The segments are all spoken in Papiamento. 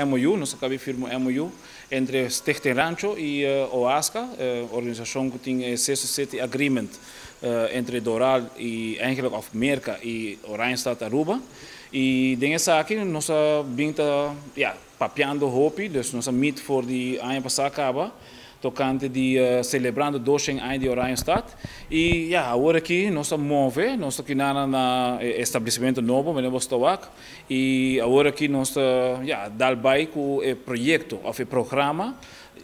MOU, nos a caba di firma un MOU entre Stichting Rancho y OASCA, organisacion cu tin Sister City Agreement entre Doral y eigenlijk of Merca y Oranjestad, Aruba. Y den esaki nos a bin ta, ja, papiando hopi, dus nos a meet for di aña pasa caba, tocante di celebrando 200 aña di Oranjestad. Y ja, awor aki nos a move, nos ta aki na establecimento nobo, manera bo ta wak, y awor aki nos ta, ja, dal bay cu e proyecto of e programa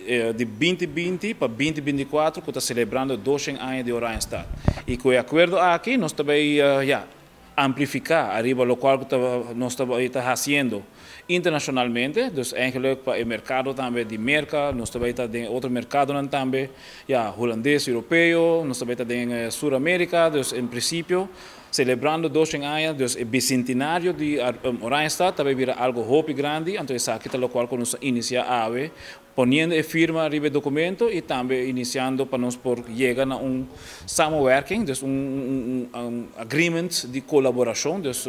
di 2020 pa 2024, cu ta celebrando 200 aña di Oranjestad. Y cu e acuerdo aki, nos tambe, ja, amplifica ariba loke nos ta haciendo internacionalmente, dus eigenlijk pa e mercado tambe di Merca, nos tambe ta den otro mercado tambe, ja, hulandes, europeo, nos tambe ta den Sur America, dus en principio, celebrando 200 aña, dus e bicentenario di Oranjestad, tambe bira algo hopi grandi, anto esaki ta loke nos a inicia awe, poniendo e firma riba documento y tambe iniciando pa nos por yega na un samenwerking, dus un agreement di colaboracion, dus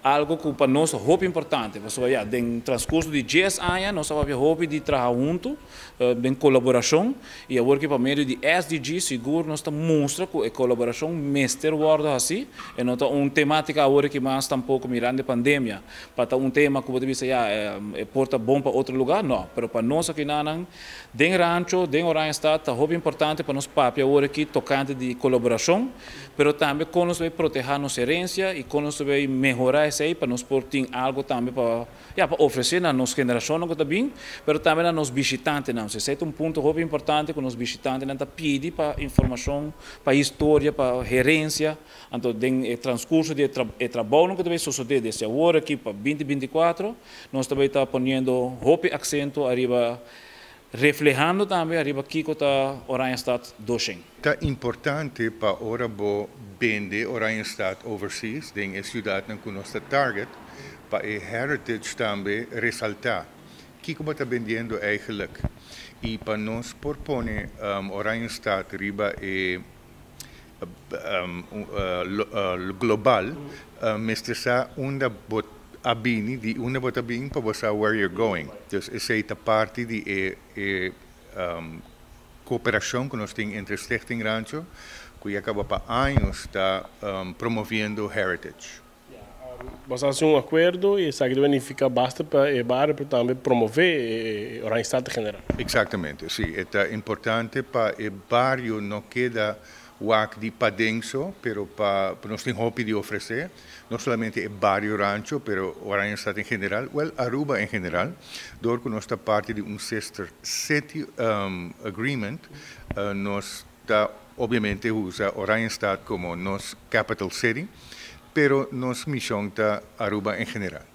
algo cu pa nos ta hopi importante. Pasobra, ja, den transcurso di 10 aña, nos a hopi di traha hunto, den colaboracion, y awor cu pa medio di SDG, sigur nos ta mustra cu e colaboracion mester wordo asina, y no ta un tematica awor cu mas tampoco mirando pandemia, pa ta un tema cu bo bisa, ja, e por ta bon pa otro lugar, no, pero pa nos aki nan, den Rancho, den Oranjestad, ta hopi importante pa nos papia awor aki tocante di colaboracion, pero tambe con nos bay protege nos herencia y con nos bay mehora esey pa nos por tin algo tambe pa, ja, pa ofrece na nos generacion cu ta bin, pero tambe na nos bishitantenan. Esey ta un punto hopi importante cu nos bishitantenan ta pidi pa informacion, pa historia, pa herencia. Anto, den transcurso di trabou cu tambe sucede desde awor aki pa 2024, nos tambe ta poniendo hopi acento ariba, reflehando tambe ariba kico ta Oranjestad 200. Ta importante pa ora bo bende Oranjestad overseas, den e ciudad cu nos target, pa e heritage tambe resalta. Kico bo ta bendiendo eigenlijk? Y pa nos por pone Oranjestad riba e global, mester sa unda bo a bini, di unda bo ta bin pa bo sa where you're going. Dus esey ta parti di e cooperacion cu nos tin entre Stichting Rancho, cu a caba pa aña ta promoviendo heritage. Bo a haci un acuerdo y esaki ta significa basta pa e bario, pa tambe promove Oranjestad en general. Exactamente, si. Ta importante pa e bario no keda wak di paden so, pero pa nos tin hopi di ofrece, no solamente e bario Rancho, pero Oranjestad en general, well, Aruba en general, door cu nos ta parti di un sister city agreement, nos ta obviamente usa Oranjestad como nos capital city, pero nos mision ta Aruba en general.